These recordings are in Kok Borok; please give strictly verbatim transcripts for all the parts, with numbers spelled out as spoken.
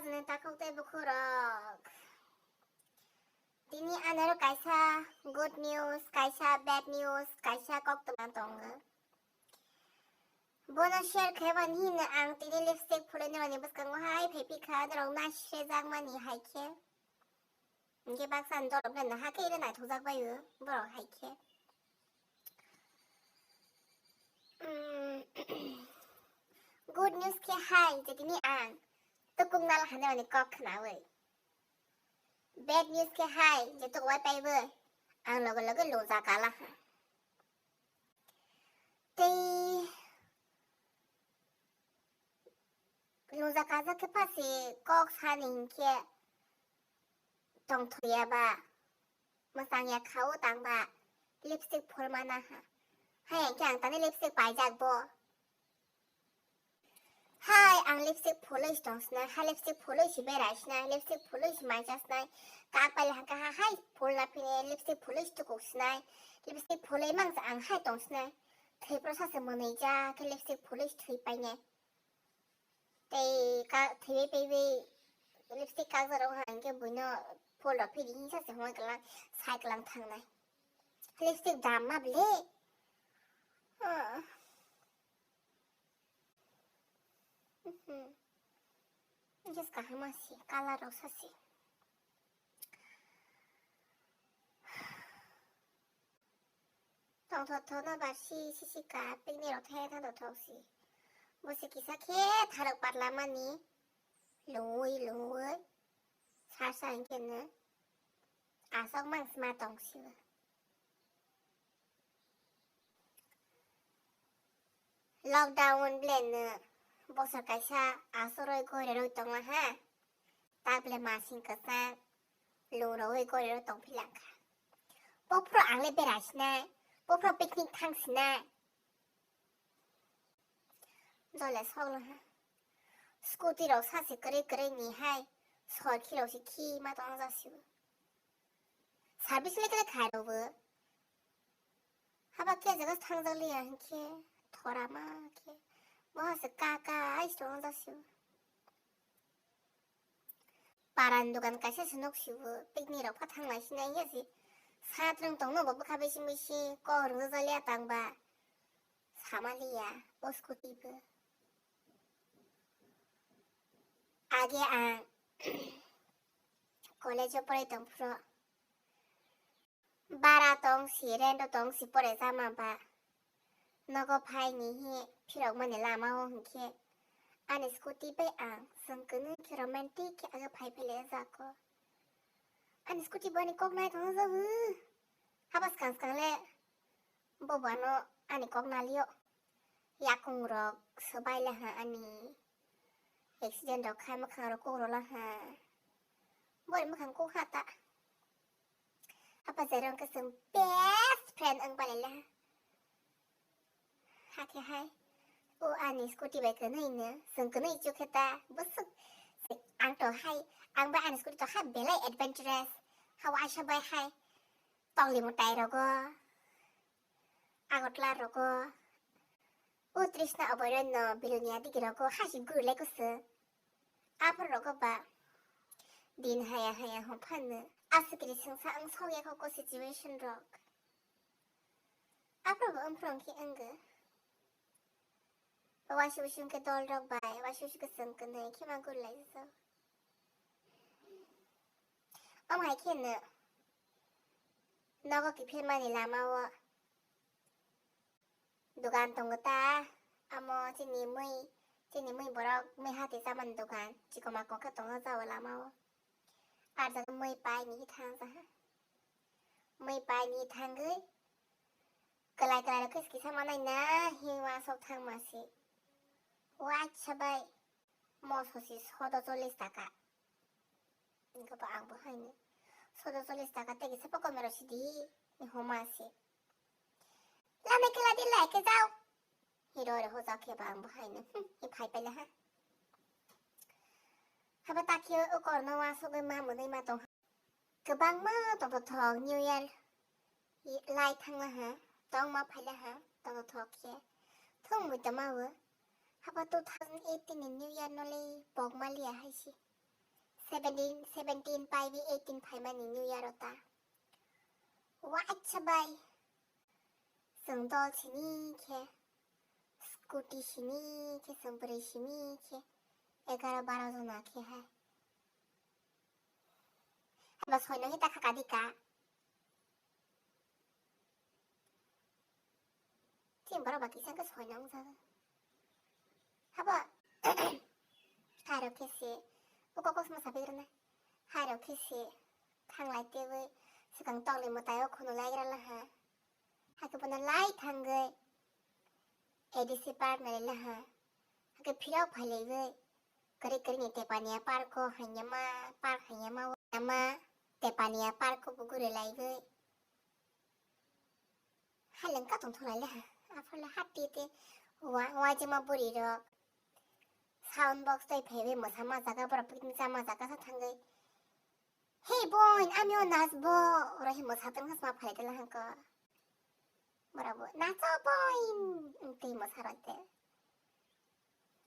Ni takhuk tei bukhurok. Tini anoro kaisa good news, kaisa bad news, kaisa koktwma tongo. Bono share khaimani hino ang tini lipstick phulwi norokni bwskango hai phaiphikha, norok naisrejakmani hai khe. Hingke baksa ni dolok le naha khe ere naithokjak bai o borok hai khe. Good news khe hai je tini ang tukung nal hane mani kok khnawi. Bad news khe hai je tuk wai paiwi ang loge loge lungja kala ha. Tei lungja kajak khe pasi kok sani hinkhe tongthoya ba mwchangya kha o tang ba lipstick phulmana ha. Hai hinkhe ang tani lipstick paijak bo. Hai ang lipstick phulwi tong sinai, hai lipstick phulwi si berai sinai, lipstick phulwi si maija sinai. Kak pai le hangka ha hai phulna phini lipstick phulwi si tukuk sinai. Lipstick phulwi mangsa ang hai tong sinai. Thwi pro sase mwnwi ja khe lipstick phulwi si thwi painai. Tei ka thwi pai pai lipstick kak jaro hangke buino phul rok phidi hinsa se hoi klang sai klang thangnai. Lipstick dam ma ble. Ah. Mhm. Just kaham si, color rok sa si. Tongthok thok no ba si, si, si ka, picnic rok thai thang thok si. Bo si kisa khe tharok patla mani, lungwi, lungwi, sar sa hinkhe no. Asok mang sma tong si. Lockdown ble no bosor kaisa asoroi goriroi tongla ha. Tabule masing kwchang lung rogwi goriroi tong philangkha. Bophro ang le berai sinai, bophro picnic thang sinai. Jole sokla ha. Scooty rok sase kwrwi kwrwi ni hai sorkhi rok se khi ma tong jasibo. Service le kele khai rokbo. Haba khe jaga thangjak liya hinkhe thora ma khe. Bo se ka ka ai tong jasibo. Paran dogan kaisa se nok sibo picnic rok pha thanglai sinai ya se. Sat rwng tongno bo bwkha bisi bisi kok rwng jaliya tang ba. Samaliya o scooty bo. Age ang college o porai tong phro. Bara tong si, rent o tong si, pore jama ba. Nogo phai ni hi phirok mani lama o hinkhe. Ani scooty bai ang sengkunu khe romantic khe age phai phele jako. Ani scooty bo ani kok nai tong jabu. Haba skang skang le bo bo ano ani kok nalio. Yakung rok swbai laha ani. Accident rok khai mwkhang rok kok rok laha. Bori mwkhang kok ha ta. Apa jarong ke seng best friend ang balai laha. Hakhe hai. O ani scooty bai kwnwi no. Seng kwnwi chukhe ta. Bwswk. Ang to hai. Ang bai ani scooty to hai belai adventurous. Hawa asa bai hai. Tongli mutai rogo. Agotla rogo. O Trishna oboirano Bilonia digi rogo hasi gurulai kusu. Aphuru rogo ba din haya haya hom phanu. Asukiri sengsa ang sokya kho ko situation rok. Aphuru bo umphuru khe wngwi. Waisi waisi khe dol rok bai, waisi waisi khe seng kwnwi khe ma gurulai jao. Omo hai khe no nogo kiphilmani lama o. Dogan tongo ta, amo chini mui, chini mui borok mui hati chamani dogan, chikoma kok khe tongo jao lama o. Ar jaga mui pai ni thang jaha. Mui pai ni thangwi, kwlai kwlai rok khe kisa manai na, hiwa sok thang ma si. Waisa bai, moso si sodo chollish taka. Wngkhe bo ang bo haino sodo chollish taka tei kisa pokomero sidi homa se. Lama khe ladi lai khe jao. Hiro re hojak khe bo ang bo haino. Hmm, hi phai pele ha. Haba takhe o korno wa sogwi ma mwnwi ma tong. Kwbangma tongthothok New Year lai thangla ha, tongma phaila ha, tongthothok khe. Thung mui tama o. Haba two thousand eighteen ni New Year no le pokma liya hai se. Seventeen, seventeen paiwi eighteen phaimani New Year o ta. Wacha bai. Chwng dol sini khe, scooty sini khe, chwng bwrwi sini khe, egaro baro jona khe hai. Haba soino hita khaka dika. Chini borok ba kisa khe soino wngjago. Haba, hairok khe se, o kok kosma sapi rwna. Hairok khe se, thanglai teiwi, swkang tokni mwtai o khunu lai gra laha. Hakhe bono lai thangwi, A D C park nai laha. Hakhe phirok phai laiwi, kwrwi kwrwi ni Tepania park o hainyama, park hainyama o, yama, Tepania park o bo guri laiwi. Haleng ka tongthok lai le ha. Aphor le hati te wa-, waijima buri rok. Sound box tai phaiwi mwsa ma jaga, borok picnic chama jaga sa thangwi. "Hey boin, amio nachbo." Oro hi mwsa tong hasma phai de la hangko. Borok bo, "Nacho boin." Tei mwsa rok de.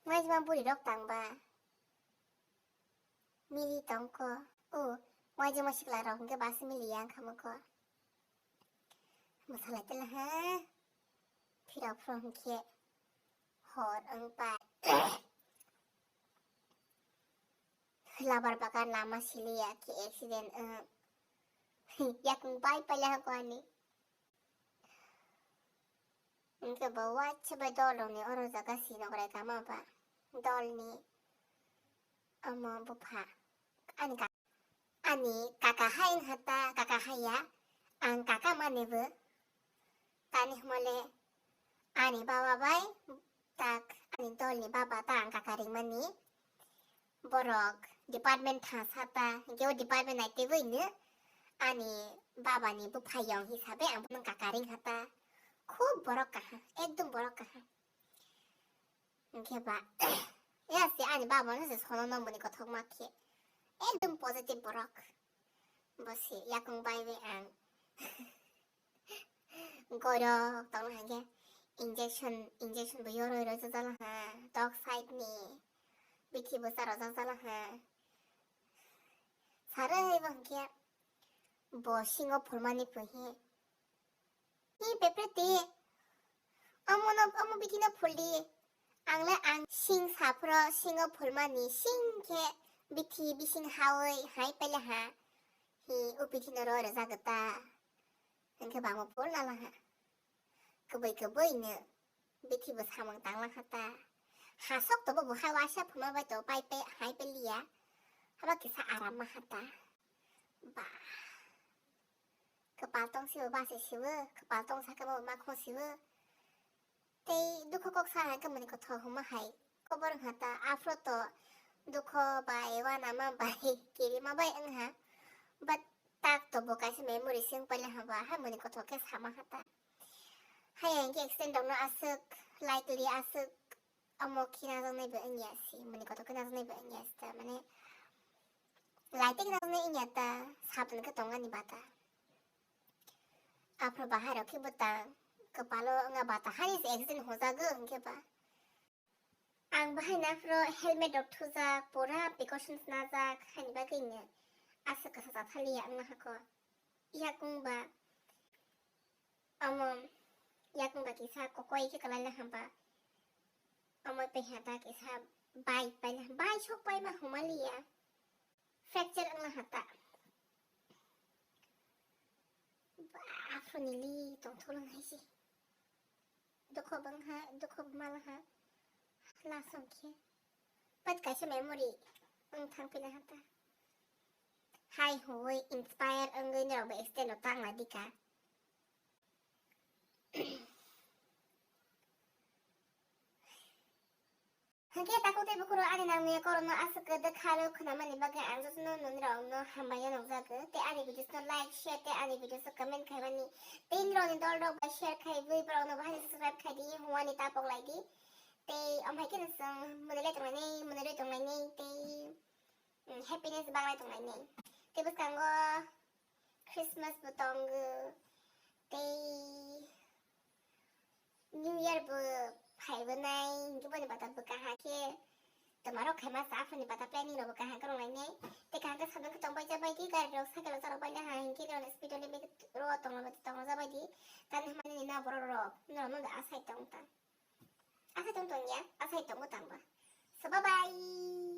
Waijima buri rok tang ba. Mili tongko. O, waijima sikla rok hwnkhe basi mili yang khamoko. Mwsalai tela ha. Phirok phro hwnkhe hor wng pai. Labar bagan lama siliya khe accident wng. Yakung bai paila hako ani. Hwnkhe bo waisa bai dol rokni oro jaga si nokrai kama ba. Dolni omo bupha. Ani ka-, ani kaka hai wngkha ta, kaka hai ya. Ang kaka mani bo. Tani hwnmale ani baba bai tak ani dolni baba ta ang kaka ringmani. Borok department thangsa ta, hwnkhe o department naitwi buino ani baba ni buphayong hisabe ang bono kaka ringkha ta. Khub borok kaham, ekdom borok kaham. Hwnkhe ba, ya se ani baba no se sono nomboni kothok ma khe. Ekdom positive borok. Bo se yakung bai bai ang. Goirok tongna hwnkhe injection, injection bo yoroi roi jajala ha, tok side ni bithi bwsa rok jajala ha. Saroi bo hwnkhe bo singo phulmani pui hi. Hi bepre te, omo no, omo bithi no phul di. Ang le ang sing saphro singo phulmani sing khe bithi bising hawi hai pele ha. Hi o bithi no roi rojak ta. Hwnkhe bangma phul na laha. Kwbwi kwbwi no bithi bo samung tang laha ta. Hasok to bo bo hai waisa phulma bai to pai pe hai pe liya. Haba kisa aram ma ha ta. Ba. Kwpal tong sibo basi sibo, kwpal tong sakhe bo ma khong sibo. Tei dukho kok sa hai khe mani kothok hwnma hai. Kobor wngkha ta, aphuru to dukho bai, uanama bai, kirima bai wngkha. But tak to bo kaisa memory se wng paila hwnba, hai mani kothok khe sama kha ta. Hai hwnkhe accident rokno aswk likely, aswk omo khe najaknai bo wngya se, mani kothok khe najaknai bo wngya se ta, mane likely khe najaknai wngya ta, sabdan khe tongani ba ta. Aphuru bahai rok khe bwtang kwpalo wngya ba ta, hani se accident hojago hwnkhe ba. Ang bahai naphuru helmet rok thujak, pura precautions najak, haini bagwi no aswk kwsa chathaliya wngna hakho. Yakung ba, omo yakung ba kisa kokoi khe kwlaina hwnba, omo peha ta kisa bai paila, bai sok paima humaliya, fracture wngna hata. Ba, aphuru nili tongthok lang hai se. Dukho bang ha, dukho bwma laha, last song khe. But kaisa memory wng thang pila ha ta. Hai hoi inspire wngwi norok bo accident rok tang la dika. Hwnkhe takhuk tei bukhuk rok ani nangmaya korokno aswk kwdwk kha rw khwnamani bagwi ang jotono nwnwi rokno hambai nukjago. Tei ani videos no like, share tei ani videos no comment khaimani tei nini rokni dol rok bai share khaiwi borokno bahai subscribe khai di, hwnwi tapok lai di. Tei omo hai kheno chwng mwnwi lai tonglainai, mwnwi rwi tonglainai tei, mm, happiness banglai tonglainai. Tei bwskango Christmas bo tongo, tei New Year bo phaibwnai, hinkhe boni bata bwkha hakhe Twma rok khaima sa aphani bata planning rok bo kaham kwrwng lai nai. Tei kaham khe sabjak khe tong bai ja bai di, gari rok cycle rok chalo bai le ha hinkhe norok speed limit ro tong tong ja bai di. Tani hamani ni na borok rok norok no asai tong ta. Asai tong tong ya, asai tong bo tang ba. So bye bye.